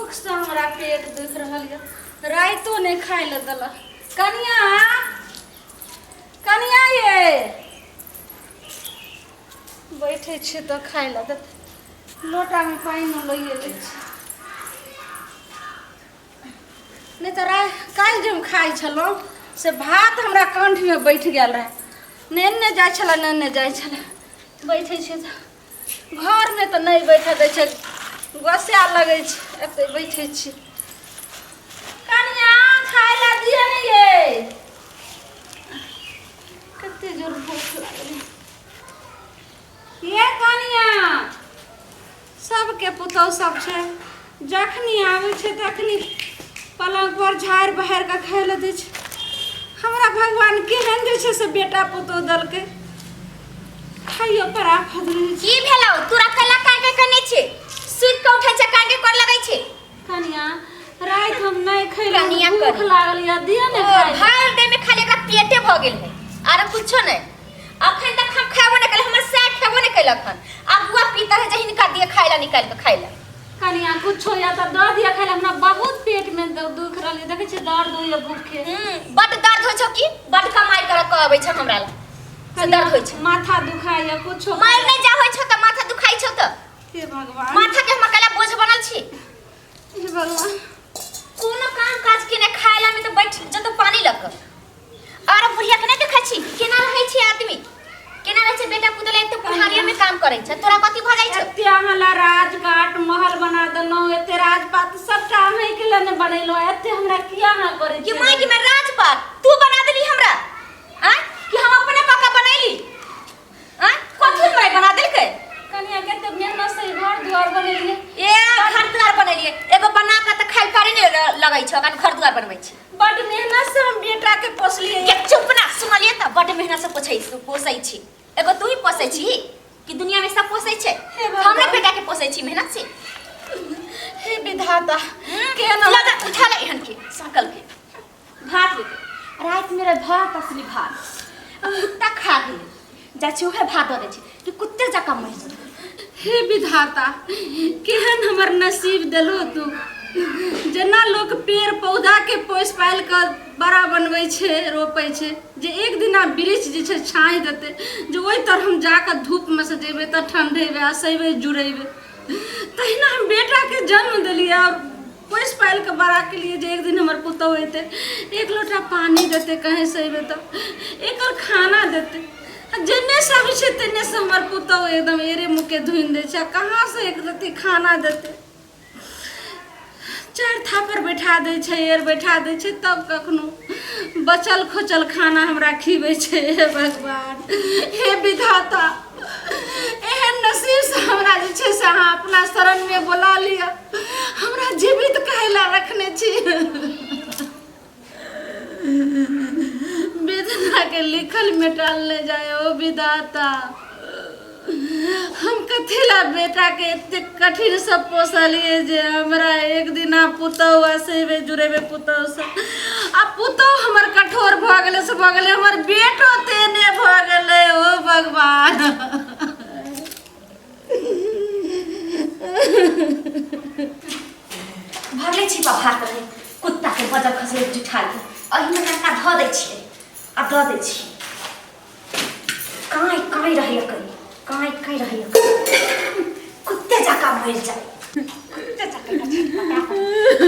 भूखसँ हमरा पेट दुखि रहल यऽ, रातिओ नहि खाय लए देलक। कनिया, कनिया ये, बैठे छियै तऽ खाय लए देतै। लोटामे पानि लइए लै छी, नहि तऽ काल्हि जे हम खाइ छलहुँ से भात हमरा कण्ठमे बैठ गेल रहए, नेने जाइ छलए, नेने जाइ छलए। बैठे छियै तऽ घरमे तऽ नहि बैठऽ दै छै, गोस्सा लगै छै। एतै बैठै छी। कनिया, खाय लए दिअ ने ये, कते जोर भूख लागल ये। कनिया, सबके पुतहु सब छै, जखनी आबै छै तखनी पलंग पर झाड़ि बहारि कऽ खाय लए दै छै। हमरा भगवान केहन जे छै से बेटा पुतहु देलकै, खाइयो पर आफत रहै छै। की भेलौ तोरा? कैला काहे के कने छी? सुति के उठै छै, काहे के कर लगै छै? कनिया, राति हम नहि खैलहुँ, कनिया भूख करी। लागल यऽ, दिअ ने ओ खाय लए। भरि देह में खाली एकरा पेटे भऽ गेल है, आर कुछो नहि। अखन तक हम खेबो नहि केलक, हमर सैर खेबो नहि केलक हन। अगुआ पीता है जे हिनका दिए खाय ला, निकालि के खाय ला। कनिया, कुछो या तऽ दऽ दिअ खाय लए, हमरा बहुत पेट में दुख रहल यऽ, देखै छियै दर्द होइए भूखे। बड दर्द होइ छौ की? बड कमाई करऽ के अबै छौ हमरा ला से कनिया, दर्द होइ छौ? माथा दुखाइए कुछो। मर नहि जा होइ छौ तऽ माथा दुखाइ छौ तऽ? हे भगवान, माथा के हमर कला बोझ बनल छी? हे भगवान। कोनो काम काज के नहि, खाय ला में तऽ बैठ जतो पानी लग कऽ। आर बुढ़िया के नहि देखै छी केना रहै छै आदमी, केना रहै छै? बेटा पुतोह एक तऽ कुम्हारिये में काम करै छै, तोरा कथी भऽ जाइ छौ? एते अहाँ ला राजघाट महल बना देलहुँ, एते राजपाट सबटा अहींके लए ने बनेलहुँ, एते हमरा किया अहाँ करै कि छियै? माय कि मैं राजपाट तू बना देली हमरा आँय कि हम अपने कऽ के बनैली आँय? कथी हमरा बना देलकै? कनिया, कते मेहनत से ई घर दुआर बनेलियै। ए, घर दुआर बनेलियै, एगो बना कऽ तऽ खाइ पारी नहि लगै छौ, अखन घर दुआर बनबै छी। बड मेहनत से हम बेटा के पोसलियै। के चुप ना। सुनलियै तऽ? बड मेहनत से पोसै पोसै छी। एगो तू ही पोसै छी कि दुनिया में सब पोसै छै? हे भगवान। हमरा बेटा के पोसै छी मेहनत से। हे विधाता, केहन लगा उठा ले एहन के सकल के भात लेके। रात में रहे भात, असली भात आ कुत्ता खा गेलै। जाइ छी उहे भात दऽ दै छी कि कुत्ते जकाँ मरि जेतै। हे विधाता, केहन हमर नसीब देलहो तू। जेना लोक पेड़ पौधाके पोसि पालि कऽ बड़ा बनबै छै, रोपै छै, जे एक दिना वृक्ष जे छै छाँह देतै, जे ओहि तर हम जाकऽ धूपमे से जेबै तऽ ठण्ढेबै आ सहेबै जुड़ेबै, तहिना हम बेटाके जन्म देलियै आओर पोसि पालि कऽ बड़ा केलियै जे एक दिन हमर पुतहु अयतै, एक लोटा पानि देतै, कहींसँ अयबै तऽ एकर खाना देतै। आ जेने से अबै छै तेने से हमर पुतहु एकदम एरे मुँहके धुनि दै छै, आ कहाँसँ एक रत्ती खाना देतै? चारि थापर बैठा दै छै, एर बैठा दै छै, तब कखनो बचल खोचल खाना हमरा खिबै छै। हे भगवान, हे विधाता, एहन नसीबसँ हमरा जे छै से अहाँ अपना शरणमे बोला लिअ। हमरा जीवित काहे ला रखने छी? वेदना के लिखल मेटल नहि जाय। ओ विधाता, हम कथी ला बेटा के एते कठिन से पोसलिए जे हमरा एक दिना पुतहु असेबे जुड़ेबे पुतहु से, आ पुतहु हमर कठोर भऽ गेलै से भऽ गेलै, हमर बेटो तेने भऽ गेलै। ओ भगवान। भरले छिपा भात रहे, कुत्ता के बजर खसले जुठा के एहिमे कनिका धऽ दै छियै आ दऽ दै छियै। काँय काँय रहैए, कनि काँय काँय रहैए, कुत्ते जकाँ मरि जाय, कुत्ते जकाँ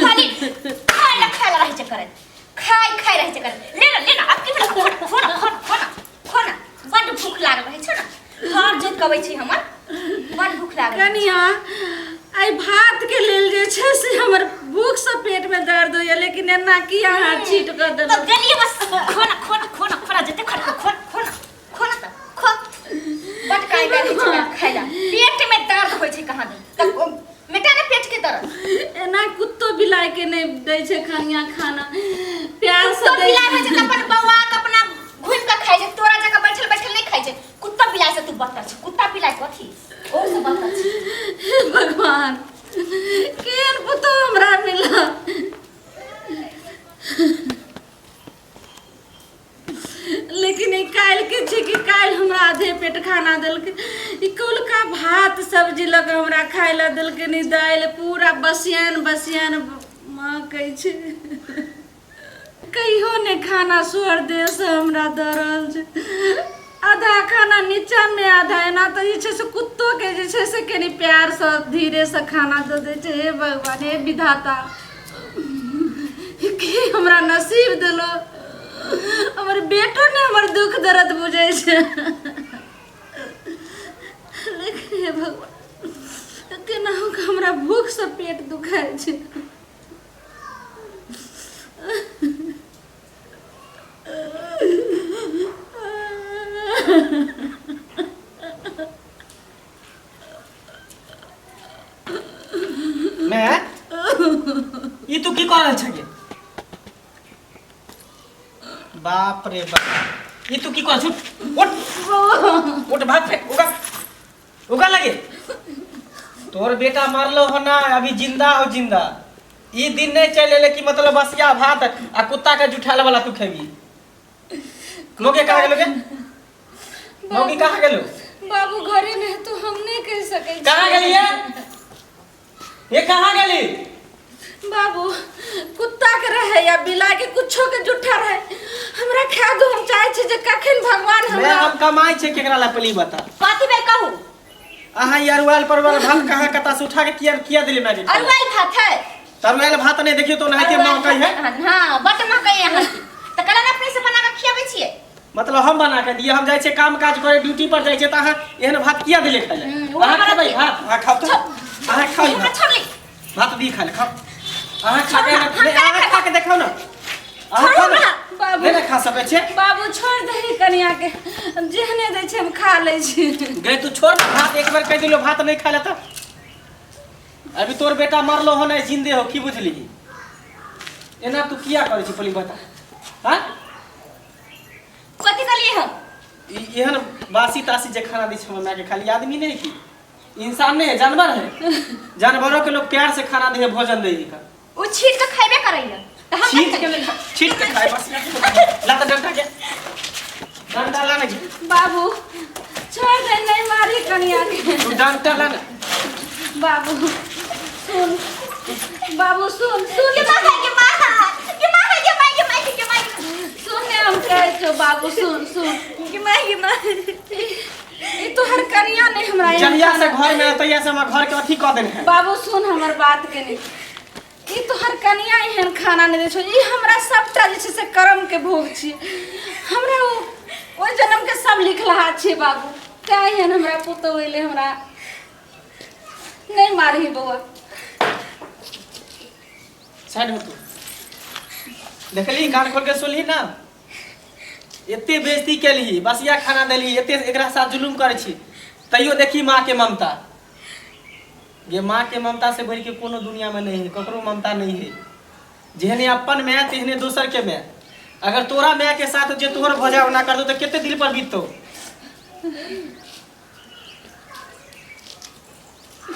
खाली खाय ला खाय ला रहै छै करैत, खाय खाय रहै छै करैत। ले ना, ले ना, अब की भेलै? खो ना, खो ना, खो ना, खो ना, खो ना। बड्ड भूख लागल रहै छै ने, हर जोति कबै छी हमर, बड्ड भूख लागल रहै छै। कनिया, एहि भात के लेल जे छै से हमर भूख से पेट में दर्द होइया, लेकिन एना की अहाँ छीट कऽ तऽ देलहुँ? देलियै बस। खो ना, खो ना, खो ना, खो ना, जते खो ना, खो ना, खो ना, खो ना तऽ खो। बड्ड काहि काहि रहै छै ओकरा खाय ला, पेट में दर्द होइ छै कहाँ दन तऽ मेटा ने पेट के दर्द। एना कुत्तो बिलाइ के नहि दै छै कनिया खाना प्यार से कुत्तो दै बिलाइ होइ छै तऽ अपन बौआ के अपना घुमि कऽ खाइ छै, तोरा जकाँ बैठल बैठल नहि खाइ छै। कुत्ता बिलाइ से तू बदतर छै। कुत्ता बिलाइ कथी, ओहू से बदतर छै। हे भगवान, केहन पुतोह हमरा मिला। लेकिन ई काल्हि के छै कि काल्हि हमरा आधे पेट खाना देलकै। ई कौलका भात सब्जी लऽ कऽ हमरा खाय लए देलकै ई दालि पूरा बसियान बसियान महकै छै। कहियो नहि खाना सोहर देहसँ हमरा दऽ रहल छै। आधा खाना नीचाँमे आधा एना तऽ जे छै से कुत्तोके जे छै से कनि प्यारसँ धीरेसँ खाना दऽ दै छै। हे भगवान, हे विधाता, की हमरा नसीब देलो। हमर बेटो ने हमर दुख दर्द बुझै छै, लेकिन हे भगवान, केनाहु कऽ हमरा भूखसँ पेट दुखाइ छै। मैं ई तू की कर रहल छगे? बाप रे बाप, ई तू की कर? छुट, उठ उठ, भाग फेंक, उगा उगा लगे। तोर बेटा मरलो हो ना, अभी जिंदा हो जिंदा। ई दिन नहीं चले ले कि मतलब बसिया भात आ कुत्ता के जुठाले वाला तू खेबी। लोगे कहाँ गेलो गे? मौगी कहाँ गेलो? बाबू घरे में तो हम नहीं कह सके। कहाँ गेली ये? ये कहाँ गेली? बाबू कुत्ता के रहे या बिला के कुछो के जुठा रहे, हमरा खा दो। हम चाहे छी जे कखन भगवान मैं हमरा हम कमाई छे केकरा ला पली बता। कथी बेर कहू? अहाँ ई अरुआल परवल भात कहाँ कता से उठा के किया किया दिली मैं? अरुआल भात है। तरुआल भात नहीं देखियो तो नहाइते महकै है। हाँ, बट महकै है अहाँ के। तऽ कहला ने अपने से बना के खियाबै छियै। मतलब हम बना के दिए? हम जाइ छियै काम काज करे, ड्यूटी पर जाइ छियै, तऽ अहाँ एहन भात किया दिले खाइ लए? ओ अहाँ हमरा खेबै भात? अहाँ खाउ तऽ, अहाँ खाउ ई हमरा भात। छोड़ ली। भात दी खाइ लए, खाउ अहाँ। खा के छोड़ ना, नहि, हम अहाँ खा के देखाउ ने, अहाँ खाउ ने। बाबू। नहि ने खा सकै छियै। बाबू छोड़ दही कनिया के, जेहने दै छै हम खा लै छी। गई तू छोड़ ना भात, एक बार कह दिलो भात नहीं खा लेता। अभी तोर बेटा मरलो हो नहीं, जिंदे हो की बुझली? एना तू किया करै छी पली बता? हाँ, कथी कहलियै हम? एहन बासी तासी जे खाना दै छै हमर मायके खाली। आदमी नहीं की इंसान नहीं है, जानवर है? जानवरों के लोग प्यार से खाना दे है, भोजन दे है। ओ छीट के खैबे करैया तऽ हम छीट के नहीं छीट के खाए बस। ला तो डंडा के, डंडा ला ना। बाबू छोड़ दे, नहीं मारी कनिया के। तू डंडा ला ना। बाबू सुन, बाबू सुन सुन। के माँ है, के माँ है, के माँ है, के माँ, के माँ, के माँ। सुन ने, हम कहै छौ बाबू, सुन सुन। के माँ, के माँ। ई तोहर कनिया नहीं हमरा एहन जहिया से घर में तहिया से हमरा घर के अथी कऽ देने है। बाबू सुन हमर बात के, नहीं ई तोहर कनिया एहन खाना नहीं दै छौ। ई हमरा सबटा जे छै से कर्म के भोग छी। हमरा ओ ओहि जन्म के सब लिखलहा छै बाबू, तें एहन हमरा पुतोह एलै। हमरा नहीं मारही बौआ। साइड हो तू। देखली, कान खोल के सुनली ना, एते बेइज्जती केलही, बसिया खाना देली, एते एकरा साथ जुलुम करै छी, तैयो देखी माँ के ममता ये। माँ के ममता से बढ़ि के कोनो दुनिया में नहीं है, ककरो ममता नहीं है। जेहने अपन माय तेहने दोसर के माय। अगर तोरा माय के साथ जे तोहर भजा ओना कर दो तो कते दिल पर बीततो?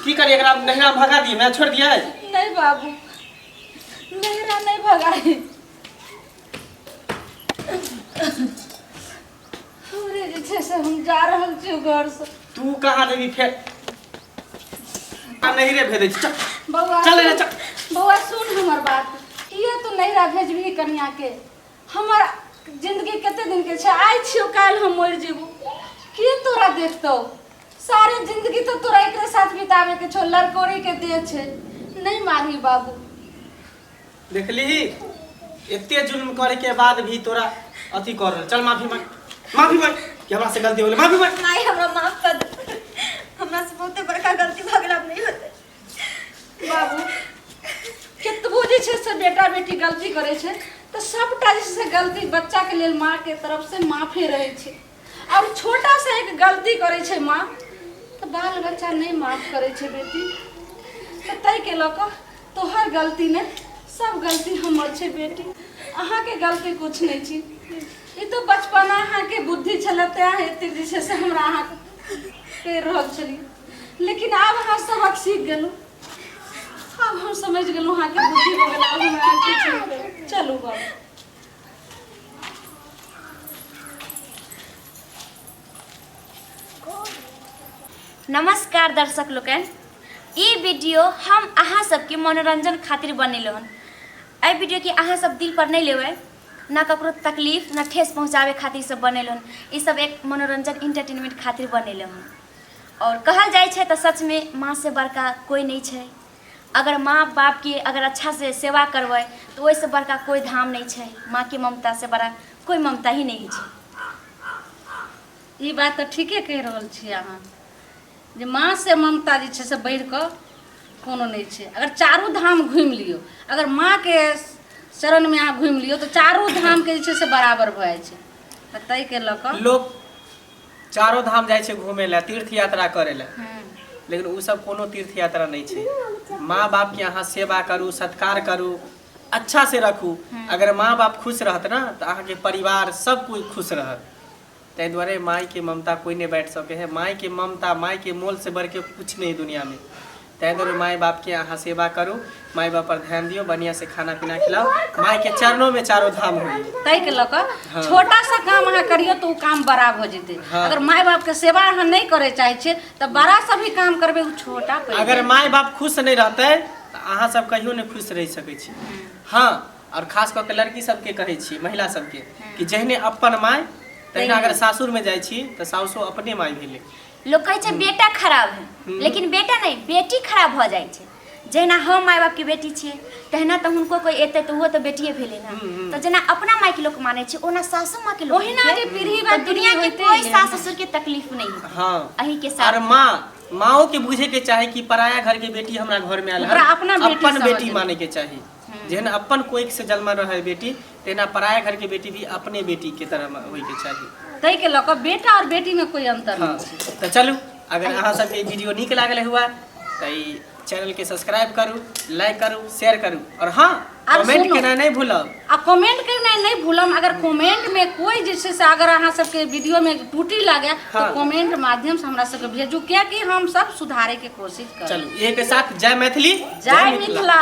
की करी, एकरा नहिरा भगा दिए? मैं छोड़ दिया? नहीं बाबू, नहिरा नहीं भगाई। हमरे जे छै से हम जा रहल छी घरसँ। तू कहाँ देबी फेर? आ नहिरे भेजै छी, चल। बौआ चल रे, चल। बौआ सुन हमर बात, किए तू नहिरा भेजबही कनिया के? हमर जिंदगी कते दिन के छै? आइ छियौ, काल्हि हम मरि जेबौ, के तोरा देखतौ? सारे जिंदगी तो तोरा एकरे साथ बितावे के छौ। लड़कोरी के देह छै, नहीं मारही बाबू। देखली, एते जुल्म करे के बाद भी तोरा अथी कर रहल। चल माफी मांग, माफी मांग कि हमरा से गलती हो गेलै, माफी मांग। माय, हमरा माफ कर दे, हमरा से बहुते बड़का गलती भऽ गेल, आब नहि होतै। बाबू केतबो जे छै से बेटा बेटी गलती करै छै तऽ सबटा जे छै से गलती बच्चाके लेल माँके तरफ से माफे रहै छै। आओर छोटा सा एक गलती करै छै माँ तऽ बाल बच्चा नहि माफ करै छै बेटी। तऽ ताहिके लऽ कऽ तोहर गलती नहि, सब गलती हमर छै बेटी, अहाँके गलती कुछ नहि छी। ई तऽ बचपना अहाँके बुद्धि छलै, तेँ एतेक जे छै से हमरा अहाँके कहि रहल छलियै, लेकिन आब अहाँ सबक सीख गेलहुँ। आब हम समझ गेलहुँ, अहाँके बुद्धि भऽ गेल, आब हमरा किछु नहि करब। चलू बाबू। नमस्कार दर्शक लोकनि, ई वीडियो हम अहाँ सबके मनोरंजन खातिर बनेलहुँ हन। एहि वीडियो के अहाँ सब दिल पर नहीं लेबै, ना ककरो तकलीफ ना ठेस पहुँचाबै खातिर सब बनेलहुँ हन। ई सब एक मनोरंजन इंटरटेनमेंट खातिर बनेलहुँ हन। और कहल जाइ छै तऽ सचमे माँ से बड़का कोइ नहि छै। अगर माँ बापके अगर अच्छा से सेवा करबै तऽ ओहिसँ बड़का कोइ धाम नहि छै। माँके ममतासँ बड़ा कोइ ममता ही नहि होइ छै। ई बात तऽ ठीके कहि रहल छी अहाँ जे माँ से ममता जे छै से बढ़ि कऽ कोनो नहि छै। अगर चारू धाम घुमि लियौ, अगर माँके शरणमे अहाँ घुमि लियौ तऽ चारू धामके जे छै से बराबर भऽ जाइ छै। तऽ ताहिके लऽ कऽ लोक चारो धाम जाइ छै घूमे लए, तीर्थ यात्रा करे लए, लेकिन ओ सब कोनो तीर्थ यात्रा नहि छै। माँ बाप के अहाँ सेवा करू, सत्कार करू, अच्छा से रखू। अगर माँ बाप खुश रहत ना तऽ अहाँके परिवार सब कोइ खुश रहत। ताहि दुआरे माय के ममता कोई नहीं बांटि सके है। माय के ममता, माय के मोल से बढ़ के कुछ नहीं दुनिया में। ताहि दुआरे माय बाप के अहाँ सेवा करू, माय बाप पर ध्यान दियौ, बढ़िया से खाना पीना खिलाओ, माय के चरणों में चारो धाम होई। ताहिके लऽ कऽ छोटा सा काम अहाँ करियौ तऽ ओ काम बड़ा भऽ जेतै। अगर माय बाप के सेवा अहाँ नहि करय चाहै छियै तऽ बड़ा सा भी काम करबै ओ छोटा पड़ि अगर जायत। माय बाप खुश नहीं रहतै तऽ अहाँ सब कहियो नहीं खुश रहि सकै छी। हाँ, और खास कऽ के लड़की सबके कहै छी, महिला सबके, कि जहने अपन माय तहिना अगर सासुर में जाइ छी तऽ सासुओ अपने माय भेलै। लोक कहै छै बेटा खराब है, लेकिन बेटा नहि, बेटी खराब भऽ जाइ छै। जहिना हम माय बापके बेटी छियै तहिना तऽ हुनको कोइ एतै तऽ ओहो तऽ बेटिए भेलै ने। तऽ जेना अपना मायके लोक मानै छै ओना सासु माँके लोक ओहिना जे पीढ़ी बार बार दुनिया के होइते कोई एलै। सास ससुर के तकलीफ नहीं है। अही के साथ और माँओ के बुझे के चाही कि पराया घर के बेटी हमरा घर में आयल ओकरा अपना बेटी अपन बेटी समझ। माने के चाही। जेहन अपन कोइक से जन्म रहे बेटी, तहिना पराया घर के बेटी भी अपने बेटी के तरह होय के चाही। ताहिके लऽ कऽ बेटा और बेटी में कोई अंतर नहीं छै। तऽ चलू, अगर अहाँ सबके ई वीडियो नीक लागल हुआ तऽ ई चैनल के सब्सक्राइब करू, लाइक करू, शेयर करू और हाँ, आर कमेंट सुनू। केनाइ नहि भूलब। आ कमेंट करनाइ नहि भूलम। अगर कमेंट में कोई जे छै से अगर अहाँ सबके वीडियो में टूटी लागे तो कमेंट माध्यम से हमरा सबके भेजू, कियाकि हम सब सुधारे के कोशिश करब। चलू, एही के साथ जय मैथिली, जय मिथिला।